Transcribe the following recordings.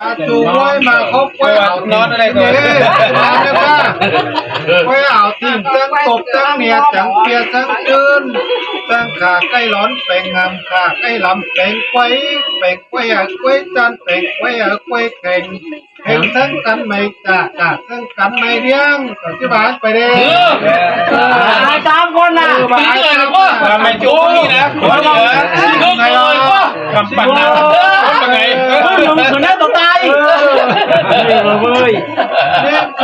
ອາ ຈູງລອຍມາເຂົ້າກ້ວຍເອົານອນອະໄລກໍ ມາແລ້ວກະກ້ວຍເອົາຖິ້ມ ຈັ່ງກົບຈັ່ງເໜຍ ຈັ່ງເປຍຈັ່ງຈືນ ຈັ່ງຂາໄກ່ຫຼອນແປງງາມ ຂາໄກ່ລຳແປງໄກວ ແປງໄກວເອົາກ້ວຍຈັນ ແປງໄກວເອົາກ້ວຍແຂງ ເຮັງເຊິ່ງກັນໄໝ້ຈ້າ ຈ້າເຊິ່ງກັນໄໝ້ລ້ຽງ ກໍຊິວ່າໄປເດ້. ເອີ ຕາຍສາມຄົນນະ ເອີ ມາ ຕີເລີຍນະ ວ່າໄປໂຈນີ້ນະ ຄົນເດີ ກຳປັ່ນນະ ຄົນວ່າໄງ ເອີ ມຶງຂຶ້ນແລ້ວຕົວຕາຍ ເອີ ເວີຍ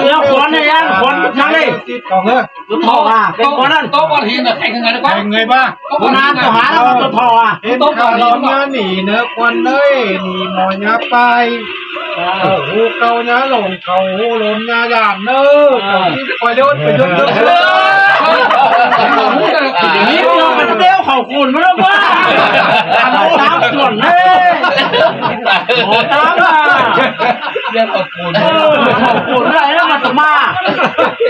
ແລ້ວຄົນໃນອັນຄົນທາງນີ້ ຂອງເອີ ຕົວທອງອ່ະ ເປັນຄົນນັ້ນ ໂຕະກ້ອນຫີນນະ ແຂງຍັງໄງນະ ແຂງໄງບ້າ ໂຕະກ້ອນຫີນນະ ຕົວທອງອ່ະ ເຫັນຂ່າວລາວເມືອໜີເນີ ຄວັນເອີຍ ໜີໝໍຍາປາຍ ເອີ ເຂົາຫູເກົ່າຍາຫຼົງ ເຂົາຫູຫຼົງຍາຢ້ານເນີ ເຂົາທີ່ຄອຍເລີນໄປຍົກເລີກ ນີ້ເຮົາມັນເດວເຂົາໂກນມາແລ້ວວ່າ ຕາມສ່ວນເດ້ ໂອ້ ຕາມວ່າ ເລື່ອງເຂົາໂກນ ເອີ ເຂົາໂກນໄດ້ແລ້ວ ມາຕະມາ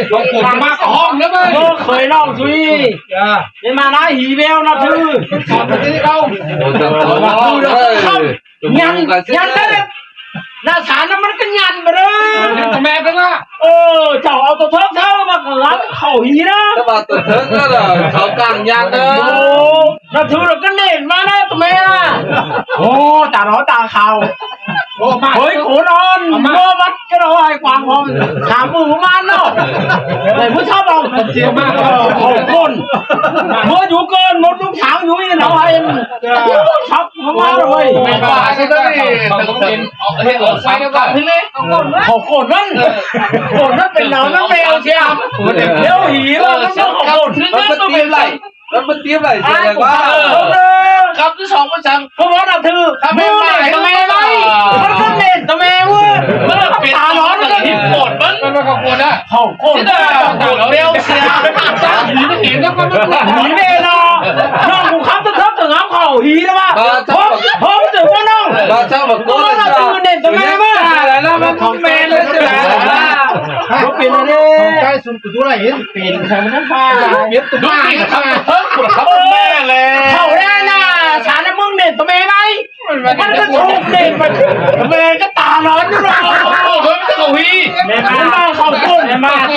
ເຂົາໂກນມາກໍຫ້ອງເດີເວີຍ ບໍ່ເຄີຍລອງສຸຍ ໄດ້ມານະ ຫີແວວນະ ຖື ສອນໄປທີ່ເຂົາ ໂອ້ ຈັກ ຍັນ ຍັນໄດ້ ນະສານນະ ມັນກໍຍັນໄປເດີ ແມ່ເປັນວ່າ ເອີ ເຈົ້າເອົາຕົວເທິງເທິງມາຫຼັງເຂົ້າຫີນະ ແຕ່ວ່າຕົວເທິງນະ ເຂົາກາງຍັນເດີ ໂອ້ ນະ ຖື ແລ້ວກໍເໜັນມານະ ຕົວແມ່ນະ ໂອ້ ຕາຫຼໍຕາຂາວ ໂອ້ ເຮີຍ ໂຄນອອນ ເອົາມາ ບໍ່ວັດ ກະເອົາໃຫ້ກວາງພ້ອມ ສາມມື້ປະມານເນາະ ໄດ້ຜູ້ຊາວເອົາ ເອີ ໂຄນ ບໍ່ຢູ່ເກີນ ໝົດລູກສາວຢູ່ນີ້ເນາະ ໃຫ້ ໂອ້ ສັບເຂົ້າມາເລີຍ ແມ່ນວ່າຊິໄດ້ ເຂົາໂກນນັ້ນ ໂກນນັ້ນເປັນດາວນຳແມວເຊຍ ດຽວຫີລະ ມັນເອົາໂກນ ມັນບໍ່ຕີມໄຫຼ ມັນບໍ່ຕີມໄຫຼ ເສຍແຮງວ່າ ເອີ ຄຳທີສອງມັນສັ່ງ ເພາະວ່ານະ ຖື ຄຳແມ່ນໝາຍ ແມ່ນໝາຍ ມັນກໍເໜັນຕົວແມ່ເວີຍ ມັນເປັນຕາຫຼອນ ມັນກໍຫີໂກນ ມັນ ມັນກໍໂກນນະ ເຂົາໂກນ ດຽວເສຍ ຫີມັນເຫັນແລ້ວກໍມັນໜີແມ່ເນາະ ນ້ອງກູຂັບເທີບເຖິງເອົາເຂົ້າຫີແລ້ວວ່າ ເອີ ເອີ ເຖິງວ່ານ້ອງ ວ່າເຈົ້າບໍ່ໂກນ ວ່າເຈົ້າເໜັນຕົວແມ່ວ່າ ແລ້ວມັນແມ່ນເລີຍ ບໍ່ເປັນເດ້ ໄດ້ສຸນ ກູບໍ່ໄດ້ເຫັນເປັນ ເປັນຕົວແມ່ ເຂົາແດ່ນະ ສານນະ ມຶງເໜັນຕົວແມ່ໄດ້ ມັນກໍຖືກເໜັນ ມັນແມ່ກໍຕາຫຼອນຢູ່ເນາະ ໂອ້ໂຫ ມັນກໍເຂົ້າຫີ ແມ່ນມາເຂົ້າໂກນ ແມ່ນມາ ໂອ້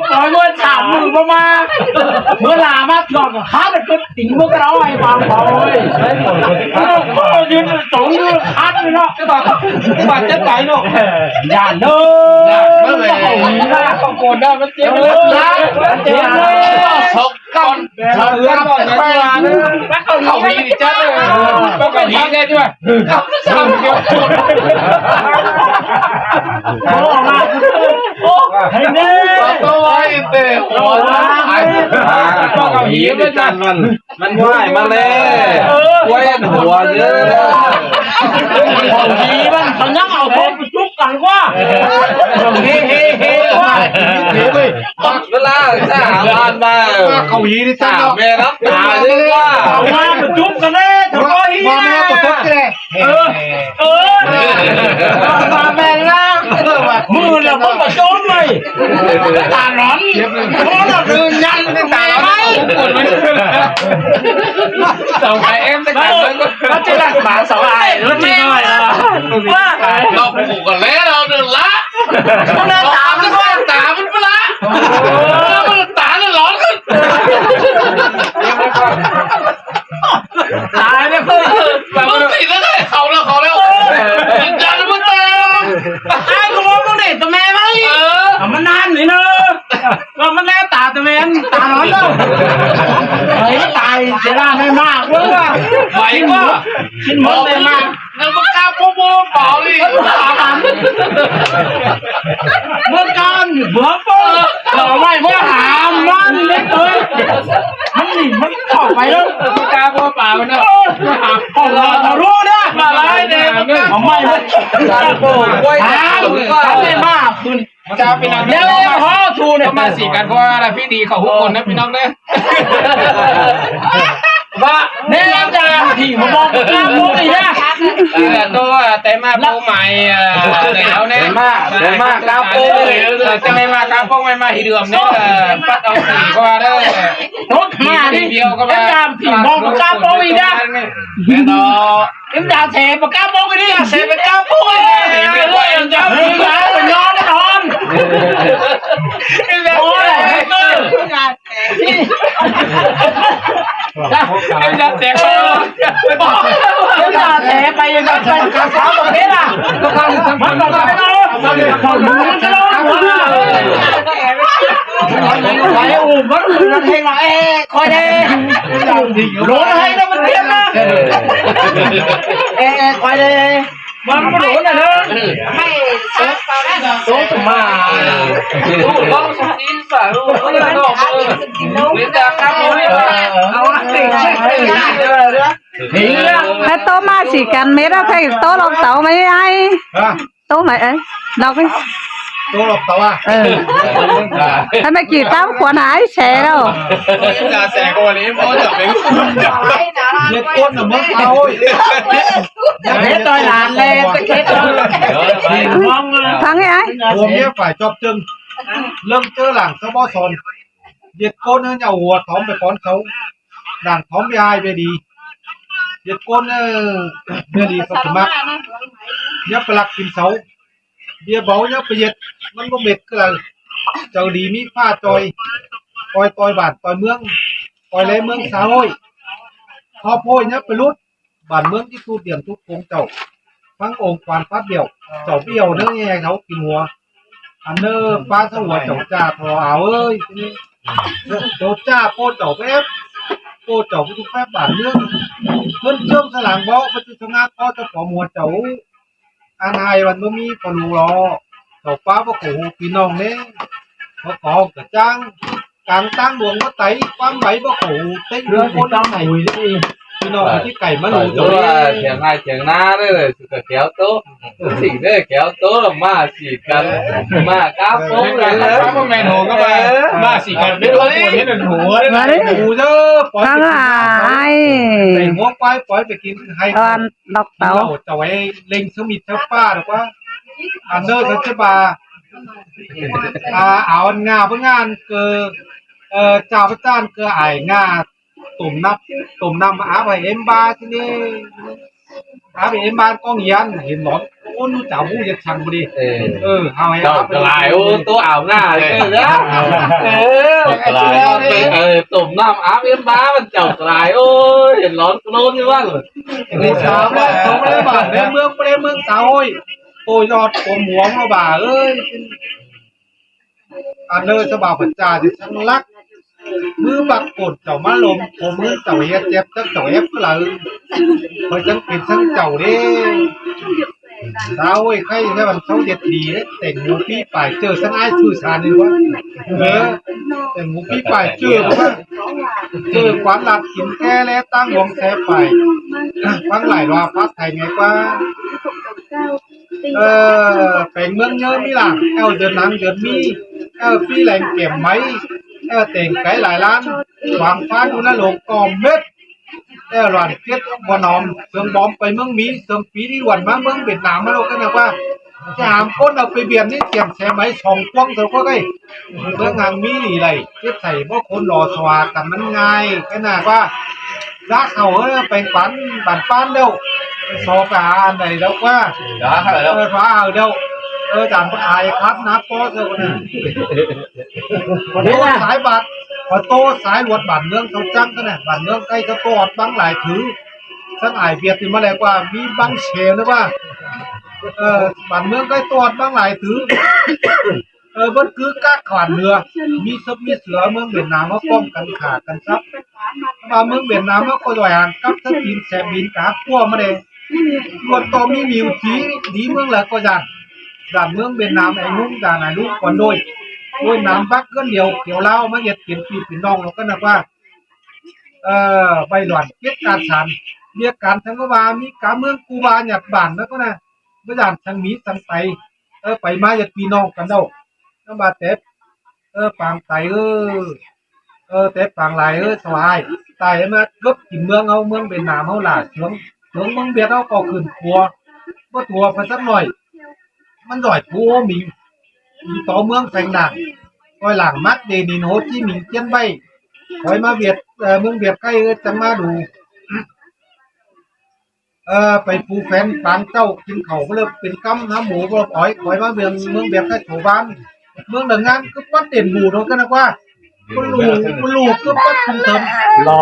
ປອຍເມີດສາມມື້ບໍ່ມາ ເມື່ອລາມາເທື່ອກໍຄາດກໍ ຕິງບໍ່ກະເອົາໃຫ້ບາງເຂົາເອີຍ ເອີ ຢືນຕົງຢູ່ຄັດຢູ່ເນາະ ບາດເຈັບໄປເນາະ ຢ້ານເດີ ເຂົາໂກນໄດ້ ມັນເຈັບ ເອີ ມັນເຈັບ ສອງກ້ອນ ສອງກ້ອນ ເຂົາດີຈັດເລີຍ ເຂົາດີແດ່ດ້ວຍ ເຂົາສາມດຽວໂກນ ໂອ້ ໃຫ້ແນ່ ໂຕໄວ້ເຕະຫົວ ເຂົາດີ ມັນ ມັນວ່າຍມາແລ້ວ ເອີ ໄວ້ອັນຫົວເດີ ຂອງດີມັນ ເຂົາຍັງເອົາຄົນໄປຈຸກກັນກວ່າ ເຮ ເຮ ເຮ ກວ່າ ເວລາສາບານມາ ເຂົາຫີນີ້ ສາແມ່ນ້ຳຕາເດີວ່າ ເອົາມາໄປຈຸກກັນແດ່ ເຂົາຫີ ວ່າແມ່ບໍ່ຕົກແລ້ວ ເອີ ເອີ ວ່າແມ່ນລະ ມື້ລະບໍ່ປະໂຈນເລີຍ ຕາຫຼອນ ໂອ້ ລະເດີນຍັນຕາຫຼອນ ສອງໄອເອັມ ສະກັດເບິ່ງ ມັນຈະລັກບາສອງອ້າຍ ມັນຊິນ້ອຍລະ ວ່າ ເຮົາປູກກັນແລ້ວເດີລະ ຕາມັນ ຕາມັນປະລະ ຕາຫຼອນ ຕາຍແລ້ວເພິ່ນ ເພິ່ນຕິດແລ້ວເດ້ ເຂົ້າແລ້ວ ເຂົ້າແລ້ວ ເອີ ຍັນບໍ່ແຕກ ອ້າຍກໍບໍ່ເດ້ ຕະແມ່ໄວ້ ເອີ ມັນນານນີ້ເນາະ ກໍມັນແລຕາຕະແມ່ ຕານອນເນາະ ເຮີ້ຍ ຕາຍເສຍດາຍແມ່ມາກເບິ່ງວ່າ ໄຫວບໍ່ ກິນໝົດແມ່ມາກ ນັ້ນມັນກາບໍ່ບໍ່ເປົ່ານີ້ ເມື່ອກ່ອນ ເມື່ອກ່ອນ ເອົາໄວ້ບໍ່ຫາມັນເລີຍ ມັນນີ້ມັນເຂົ້າໄປແລ້ວ ກາບໍ່ປາເນາະ ເອົາລະທະລຸເດີ້ ມາຫຼາຍແດ່ ເອົາໄມ້ມາ ໂອ້ຍ ຫາ ເອົາໄມ້ມາຂຶ້ນ ຈະເປັນອັນ ແລ້ວພໍສູນ ມາສີກັນ ເພາະວ່າລະພີດີເຂົາຫົກຄົນນະ ພີ່ນ້ອງເດີ ວ່າແນ່ຈະຜີມາບອກກັນພວກນີ້ນະ ນີ້ແຫຼະໂຕ ແຕ່ມາໂປໃໝ່ ແລ້ວແນ່ ແຕ່ມາ ແຕ່ມາກາໂປ ເອີ ຈະແມ່ນມາກາໂປ ແມ່ນມາຮີເດືອມນີ້ ປັດເອົາສີກວ່າເດີ ໂຕມານີ້ດຽວກໍມາ ເອັມດາມຜີບອກປາກາໂປອີກນະ ແມ່ນບໍ່ ເອັມດາແສປາກາໂປອີກນີ້ ແສປາກາໂປອີກ ເອີ ເອັມດາຜີບອອກປາກາໂປນອນ ເອັມດາແສ ເປັນຕາແສໄປຢູ່ນຳກັນກັບສາວປະເພດລະ ມັນກໍໄປເນາະ ມັນກໍໄປເນາະ ໄປອູ້ມັນເພງວ່າ ເອ ຄອຍເດ້ ໂດນໃຫ້ນະມັນພຽງນະ ເອ ຄອຍເດ້ ມັນບໍ່ໂດນນະເດີ ໃຫ້ຊາບປານນັ້ນ ໂຕສະມາ ໂຕລອງສະຕີສະລູ ເວລານອກເອີ ເວລານອກເອີ ເອົາ ໃຫ້ໂຕມາສີກັນເມັດ ເອົາໃສ່ໂຕລອງເຕົາໄວ້ໃຫ້ ໂຕໄໝເອີຍ ລອກໄວ້ ໂຕລອກເຕົາ ເອີ ໃຫ້ແມ່ກີ້ຕາມຂວັນຫາຍແສແລ້ວ ເຮັດກົ້ນນະເມືອງເຂົາ ເຮັດຕໍ່ຫຼານແລ ເຮັດຕໍ່ ຟັງໃຫ້ອ້າຍ ຜົວເມຍຝ່າຍຈອບເຈິງ ເລີ່ມເຈີຫຼັງສະບໍ່ສອນ ເຮັດກົ້ນເອີ ເອົາຫົວຖອມໄປກ່ອນເຂົາ ດັງຖອມເວຍອ້າຍເວຍດີ ເຮັດກົ້ນເອີ ເວຍດີເຂົາຊິມັກ ຢ່າໄປລັກກິນເຂົາ ເບຍເບົາຢ່າໄປເຮັດ ມັນບໍ່ເມັດຄືເຂົາ ເຈົ້າດີມີຟ້າຈ່ອຍ ປ່ອຍຕ່ອຍບ້ານຕ່ອຍເມືອງ ປ່ອຍແລເມືອງສາໂຮ້ຍ ຄອບໂພຍຢ່າໄປຫຼຸດ ບ້ານເມືອງຊິຕູດດຽມທຸກຄົງເຈົ້າ ຟັງອົງຄວານຟາດດຽວ ເຈົ້າປຽວເນີແຍ່ເຂົາກິນຫົວ ອັນເນີປ້າສະຫວຍເຈົ້າຈ້າທໍ່ອາວເອີຍ ເຈົ້າຈ້າໂປ້ເຈົ້າແປບ ໂປ້ເຈົ້າຜູ້ທຸກແປບບ້ານເມືອງ ເພິ່ນເຈີມສະຫຼາງເບາະ ເພິ່ນຈະສະຫງັກພໍເຈົ້າປອມຫົວເຈົ້າ ອັນຫາຍວັນບໍ່ມີພໍ່ລູກລໍ ເຈົ້າປ້າບໍ່ເຂົ້າຫູພີ່ນ້ອງເດ້ ບໍ່ເຂົ້າຫ້ອງກະຈ້າງ ກາງຕ່າງດວງບໍ່ໄຕ ຄວາມໄຫວບໍ່ເຂົ້າຫູເຕັງຢູ່ຄົນ ພີ່ນ້ອງທີ່ໄກມາຫຼູເຈົ້າເດ້ ຖຽງໄຮ່ຖຽງນາເດີ ສຸກະແກ້ວໂຕ ສິ່ງເດີແກ້ວໂຕ ມາສີກັນ ມາກາໂປເດີ ມາສີກັນເປັນໂອນເຮັດໂຫ ມາເດີ ຫູເດີ ປອຍໄປກິນ ໄປຫົວຄວາຍ ປອຍໄປກິນໄຮ່ ດອກເຕົາ ເຈົ້າໄວ້ເລັງສະມິດຊະປ້າດອກວ່າ ອັນເດີສັນຈະບາ ອາ ອາວອັນງາເບິ່ງງານເກີ ເອີ ຈາວພະຈານເກີອາຍງາ ຕົ້ມນ້ຳ ຕົ້ມນ້ຳອາບໃຫ້ເອັມບາຊິເນ ອາບໃຫ້ເອັມບາກ້ອງຍານເຫັນໝອນ ໂອ້ ໜູຈາວຮູ້ຈັກສັງບໍ່ດີ ເອີ ເອີ ເຮົາໃຫ້ອາບໃຫ້ ເຈົ້າກະຫຼາຍ ໂອ້ ໂຕອາວງາເດີ ເອີ ເຈົ້າກະຫຼາຍ ເອີ ຕົ້ມນ້ຳອາບເອັມບາມັນເຈົ້າກະຫຼາຍ ໂອ້ຍ ເຫັນຫຼອນໂກນຢູ່ວ່າ ໄດ້ສາມຮ້ອຍ ສອງຮ້ອຍບາດ ໃນເມືອງ ບໍ່ໄດ້ເມືອງສາໂຮ້ຍ ໂຕຍອດຕົວໝວງລະບາເອີຍ ອັນເລີສະບາບບັນຈາຊິສັງລັກ ມືບັກໂກນເຈົ້າມາລົມ ໂອມືເຈົ້າເຮັດເຈັບ ຈັກເຈົ້າແອບຄືລາວ ຂ້ອຍຈັ່ງເປັນສັງເຈົ້າເດ້ ສາໂອ້ຍ ໄຄແທ້ ມັນເຊົາເຮັດດີເດ້ ແຕ່ງຫູປີປາຍ ເຈີສັງອ້າຍຊື່ສານີ້ວ່າ ເອີ ແຕ່ງຫູປີປາຍ ເຈີວ່າ ເຈີຄວາມລັດກິນແທ້ແລ ຕັ້ງວງແຊໄປ ຟັງຫຼາຍວ່າພັດໄທແມ່ກວ່າ ເອີ ແປງເມືອງເຍີມີຫຼາງ ແອວເດີນນາງເດີນມີ ແອວປີ້ແຫຼງແກມໄມ້ ແອວແຕງໄກຫຼາຍລ້ານ ຫວາງຟ້າຢູ່ນະໂລກກໍເມັດ ແອວຫຼວນເຈັດບໍ່ນອມ ເຊິ່ງບອມໄປເມືອງມີ ເຊິ່ງປີນີ້ຫວນມາເມືອງຫວຽດນາມມາໂລກກັນນະວ່າ ຈະຫາມຄົນເອົາໄປບຽນນີ້ ຕຽມແຊໄມ້ສອງພວງເຈົ້າກໍໄດ້ ເມືອງຫາງມີນີ້ໄດ້ ເຮັດໃສ່ບໍ່ຄົນລໍສວາກັນມັນງ່າຍ ຂະໜາດວ່າ ລາກເຂົາເອີ ແປງປັນ ປັນປານແລ້ວ ຊອໄປຫາອັນໃດແລ້ວວ່າ ເອີ ວ່າເອົາແລ້ວ ເອີ ຈານອາຍຄັບນະ ພໍເຈົ້ານະ ຂໍໂທສາຍບາດ ຂໍໂທສາຍຫວດບາດເມືອງເຂົາຈັງກັນນະ ບາດເມືອງໃກ້ເຂົາຕອດບັງຫຼາຍຖື ທັງອາຍຫວຽດນີ້ມາແລ້ວວ່າ ມີບັງແຊນະວ່າ ເອີ ບາດເມືອງໃກ້ຕອດບັງຫຼາຍຖື ເອີ ເບິດຄືກາກຂວານເຮືອ ມີສົບມີເສືອເມືອງຫວຽດນາມມາປ້ອງກັນຂ້າກັນສັບ ມາເມືອງຫວຽດນາມມາກໍລອຍຫາງກັບສະຕີນແສບບິນກາກົວມາແດ່ ລວດຕໍ່ມີວິວທີ່ດີເມືອງລະກໍຢ້ານ ດ້ານເມືອງຫວຽດນາມ ໄອ້ງຸ້ງ ດ້ານໄອ້ລຸງກ່ອນໂດຍ ໂດຍນາມບັກເຮືອນດຽວຂຽວລາວ ມາເຮັດເປັນພີ່ເປັນນ້ອງລະກັນນະວ່າ ເອີ ໄວລວນເກັດການສານ ວຽກການທັງກໍວ່າ ມີກາເມືອງກູບາຫຍັດບານລະກໍນະ ບໍ່ຢ້ານທັງໝີທັງໄຕ ເອີ ໄປມາຢາດພີ່ນ້ອງກັນເດີ້ ນຳບາແຕ ເອີ ປາງໄຕເອີ ເອີ ແຕປາງຫຼາຍເອີ ສວາຍ ຕາຍມາເກືອບກິນເມືອງເຮົາ ເມືອງຫວຽດນາມເຮົາຫຼ້າເຊື່ອງ ເຖິງເມືອງຫວຽດເຮົາກໍຂຶ້ນຂົວ ບໍ່ຕົວະໄປສັກໜ້ອຍ ມັນດອຍພູມີ ມີຕໍ່ເມືອງແຂວງດ່າງ ດອຍຫຼາງມັດ ເລນິນ ໂຮຈິມິນ ຈຽນໄບ ຄອຍມາຫວຽດ ເອີ ເມືອງຫວຽດໃກ້ ເອີ ຈັ່ງມາດູ ເອີ ໄປພູແຟນປາງເຈົ້າ ກິນເຂົ້າບໍ່ເລີບເປັນກຳ ຫາໝູບໍ່ອອຍ ຄອຍມາເມືອງ ເມືອງຫວຽດໃກ້ໂຖບານ ເມືອງດາງງານ ຄືປັດເດັ່ນບູດອອກກັນນະກວ່າ ບໍ່ຮູ້ ບໍ່ຮູ້ຄືປັດຈຸງເທີນ ລໍ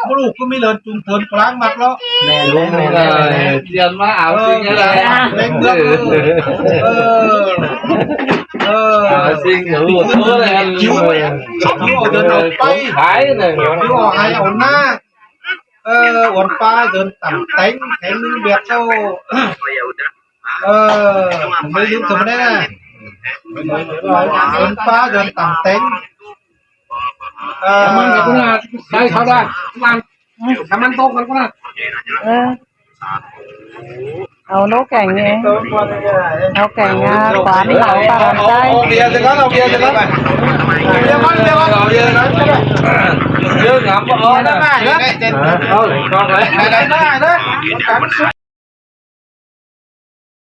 ບໍ່ຮູ້ຄືມີເລີນຈຸງເທີນປາງມັກເລາະ ແມ່ນ ແມ່ນ ແມ່ນ ຈຽນມາເອົາສິ່ງນີ້ແຫຼະ ເອີ ເອີ ເອີ ເອົາສິ່ງ ຮູ້ຕົວແລ້ວ ເອີ ເດີນອອກໄປ ຂາຍນະ ຢູ່ເອົາໄຮ່ເອົານາ ເອີ ອວນປາເດີນຕັງແຕງ ແຂງໜຶ່ງແບບເຈົ້າ ເອີ ໄດ້ຍິນສຳແດ່ ອວນປາເດີນຕັງແຕງ ເອີ ນ້ຳມັນກັບກຸນນາ ໄດ້ເຂົາໄດ້ ນ້ຳມັນ ນ້ຳມັນຕົກກັນກຸນນາ ເອີ ເອົາໂນແກງນີ້ ເອົາແກງງາ ຄວາມເຫຼົ້າຕາລານໃຈ ເອົາເບຍໃສ່ກັນ ເອົາເບຍໃສ່ກັນ ເບຍມັນ ເບຍມັນ ເອົາເບຍໃສ່ກັນ ເຢີງາມບໍ່ ເອົາໄດ້ ເອົາໄດ້ ໄດ້ ໄດ້ ໄດ້